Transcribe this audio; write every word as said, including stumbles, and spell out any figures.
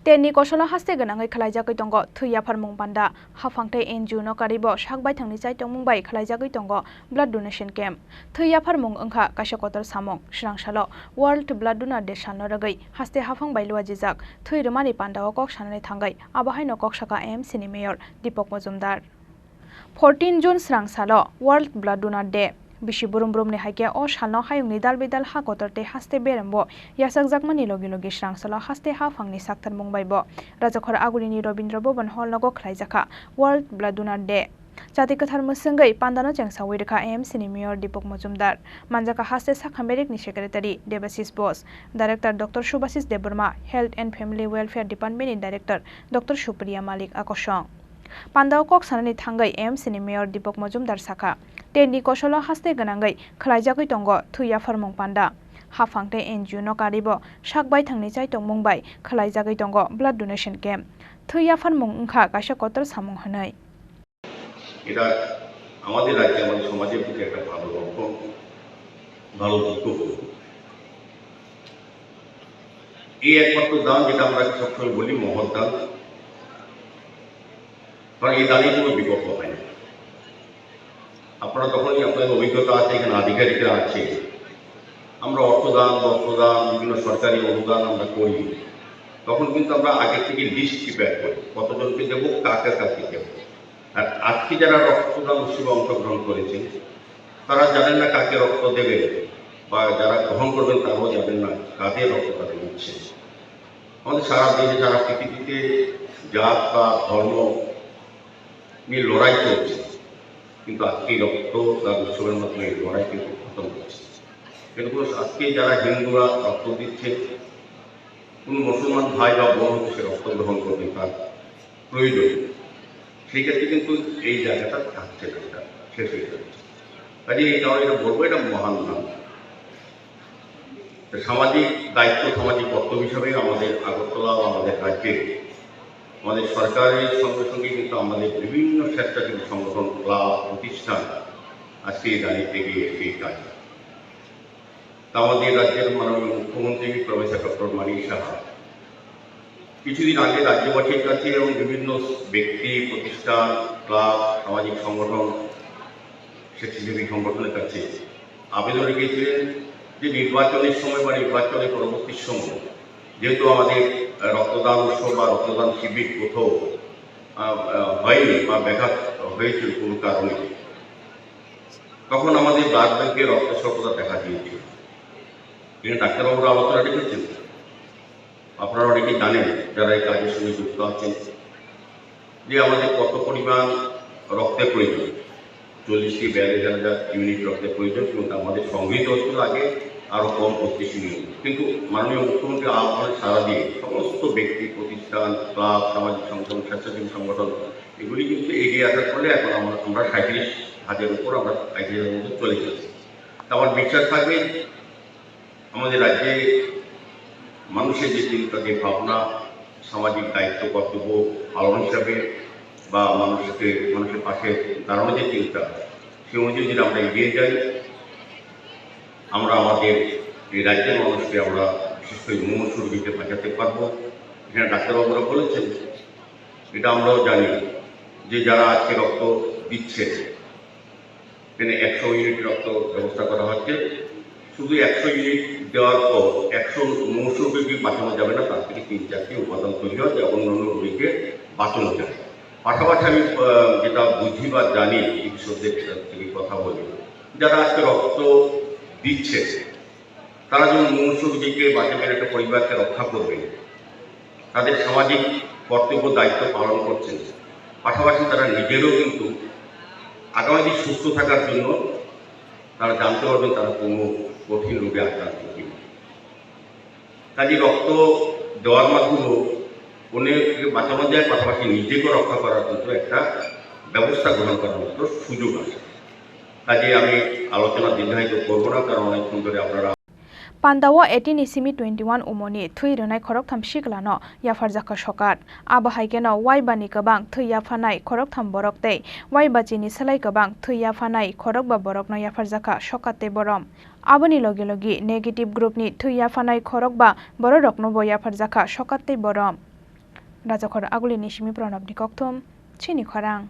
Tenni kosolo haste gwnangwi khwlaijagwi tongo thwi yapharmung panda. Haphang tei N G O no karwibo sak baithangni chaitongmung bai khwlaijagwi tongo blood donation camp. Thwi yapharmung wngkha kaisa kotor samung. Swrang salo World Blood Donor Day salno rwgwi haste haphang bai luajijak thwi rwmani pandao kok sanani thangwi abo haino kok sakha A M C ni mayor Deepak Majumdar. Fourteen June swrang salo World Blood Donor Day. Bisi brum brumni hai khe o salno hayungni dal bidal ha kotor tei haste berembo yachakjakmani logi logi swrang salo haste haphangni saktharmung bai bo Rajakhor Agulini Rabindra Bhavan Hall nogo khwlaijakha World Blood Donor Day. Chati kwthar mwswngwi pandano chengsawi rwkha A M C ni mayor Deepak Majumdar. Manjakha haste sakha merikni secretary Debashish Bose, director Doctor Subhashish Debbarma, Health and Family Welfare Department ni director Doctor Supriya Malik akosong. Pandao kok sanani thangwi A M C ni mayor Deepak Majumdar sakha, tenni kosolo haste gwnangwi khwlaijagwi tongo thwi yapharmung panda. Haphang tei N G O no karwibo sak baithangni chaitongmung bai khwlaijagwi tongo blood donation camp. Thwi yapharmung wngkha kaisa kotor samung hwnwi. এটা আমাদের রাজ্যে, আমাদের সমাজের প্রতি একটা ভালো লক্ষণ, ভালো দিকও বলবো। এই একমাত্র দান, যেটা আমরা সবসময় বলি, মহৎ দান, কারণ এই দানের কোনো বিকল্প হয় না। আপনারা তখনই, আপনাদের অভিজ্ঞতা আছে, এখানে আধিকারিকরা আছে, আমরা অর্থদান, বস্ত্রদান, বিভিন্ন সরকারি অনুদান আমরা করি, তখন কিন্তু আমরা আগে থেকে লিস্ট প্রিপেয়ার করি, কতজনকে দেবো, কাকে কাকে দেবো। আর আজকে যারা রক্তদান উৎসবে অংশগ্রহণ করেছেন, তারা জানেন না কাকে রক্ত দেবেন বা যারা গ্রহণ করবেন তারাও জানেন না কাদের রক্ত তারা নিচ্ছেন। আমাদের সারা দেশে, সারা পৃথিবীতে জাত বা ধর্ম নিয়ে লড়াই চলছে, কিন্তু আজকে এই রক্তদান উৎসবের মাধ্যমে এই লড়াই কিন্তু খতম হচ্ছে। কিন্তু আজকে যারা হিন্দুরা রক্ত দিচ্ছে, কোনো মুসলমান ভাই বা বোন হচ্ছে রক্ত গ্রহণ করবে, তার প্রয়োজন, সেই ক্ষেত্রে কিন্তু এই জায়গাটা থাকছে না, এটা শেষ হয়ে যাচ্ছে। কাজে এই কারণে এটা বলবো, এটা মহান দান। তো সামাজিক দায়িত্ব, সামাজিক কর্তব্য হিসাবে আমাদের আগরতলা বা আমাদের রাজ্যে আমাদের সরকারের সঙ্গে সঙ্গে কিন্তু আমাদের বিভিন্ন স্বেচ্ছাসেবী সংগঠন, ক্লাব, প্রতিষ্ঠান আজকে এই দায়িত্বে এগিয়ে এসে এই কাজ। তা আমাদের রাজ্যের মাননীয় মুখ্যমন্ত্রী প্রফেসর ডক্টর মানিক সাহা কিছুদিন আগে রাজ্যবাসীর কাছে এবং বিভিন্ন ব্যক্তি, প্রতিষ্ঠান, ক্লাব, সামাজিক সংগঠন, স্বেচ্ছাসেবী সংগঠনের কাছে আবেদন রেখেছিলেন যে নির্বাচনের সময় বা নির্বাচনের পরবর্তী সময় যেহেতু আমাদের, আহ, রক্তদান উৎসব বা রক্তদান শিবির কোথাও, আহ, আহ, হয়নি বা ব্যাঘাত হয়েছিল কোনো কারণে, তখন আমাদের ব্লাড ব্যাংকে রক্ত স্বল্পতা দেখা দিয়েছিল। কিন্তু ডাক্তারবাবুরা আলোচনা রেখেছেন, আপনারা অনেকেই জানেন, যারা এই কাজের সঙ্গে যুক্ত আছেন, যে আমাদের কত পরিমাণ রক্তের প্রয়োজন, চল্লিশ থেকে বিয়াল্লিশ হাজার ইউনিট রক্তের প্রয়োজন, কিন্তু আমাদের সংগৃহীত হচ্ছিল আগে আরও কম, পঁচিশ ইউনিট। কিন্তু মাননীয় মুখ্যমন্ত্রী আহ্বানে সাড়া দিয়ে সমস্ত ব্যক্তি, প্রতিষ্ঠান, ক্লাব, সামাজিক সংগঠন, স্বেচ্ছাসেবী সংগঠন, এগুলি কিন্তু এগিয়ে আসার ফলে এখন আমরা, আমরা সাঁইত্রিশ হাজার উপর, আমরা সাঁইত্রিশ হাজার মধ্যে চলে গেছি। তো আমার বিশ্বাস থাকবে, আমাদের রাজ্যে মানুষের যে চিন্তা, যে ভাবনা, সামাজিক দায়িত্ব কর্তব্য পালন হিসাবে বা মানুষকে, মানুষের পাশে দাঁড়ানোর যে চিন্তা, সে অনুযায়ী যদি আমরা এগিয়ে যাই, আমরা আমাদের এই রাজ্যের মানুষকে আমরা বিশেষ করে মুমূর্ষু রোগীকে বাঁচাতে পারবো। এখানে ডাক্তারবাবুরা বলেছেন, এটা আমরাও জানি যে যারা আজকে রক্ত দিচ্ছে, এখানে একশো ইউনিট রক্ত ব্যবস্থা করা হচ্ছে। শুধু একশো ইউনিট দেওয়ার পর একশো মুমূর্ষু রোগী বাঁচানো যাবে না, তার থেকে তিন চারটি উপাদান তৈরি হয় যা অন্যান্য রোগীকে বাঁচানো যায়। পাশাপাশি আমি, আহ, যেটা বুঝি বা জানি চিকিৎসকদের থেকে কথা বলি, যারা আজকে রক্ত দিচ্ছে, তারা যেমন মুমূর্ষু রোগীকে বাঁচাবেন, একটা পরিবারকে রক্ষা করবেন, তাদের সামাজিক কর্তব্য দায়িত্ব পালন করছেন, পাশাপাশি তারা নিজেরও কিন্তু আগামী দিন সুস্থ থাকার জন্য তারা জানতে পারবেন তারা কোনো কঠিন রোগে আক্রান্ত কিনা। কাজে রক্ত দেওয়ার মাধ্যমেও অন্যকে বাঁচানো যায়, পাশাপাশি নিজেকে রক্ষা করার জন্য একটা ব্যবস্থা গ্রহণ করার মতো সুযোগ আছে। কাজে আমি আলোচনা দীর্ঘায়িত করবো না, কারণ অনেকক্ষণ ধরে আপনারা Pandao eighteen ni simi twenty-one umoni thwi rwnai khoroktham siklano yapharjakha sokat. Abo hai kheno Waibani kwbang thwi yapharnai khoroktham borok tei Waiba chini slai kwbang thwi yapharnai khorokba borokno yapharjakha sokat tei borom. Aboni logi logi negative group ni thwi yapharnai khorokba bororoknobo yapharjakha sokat tei borom. Rajakhor Agulini simi Pranabni kokthum, chini khorang.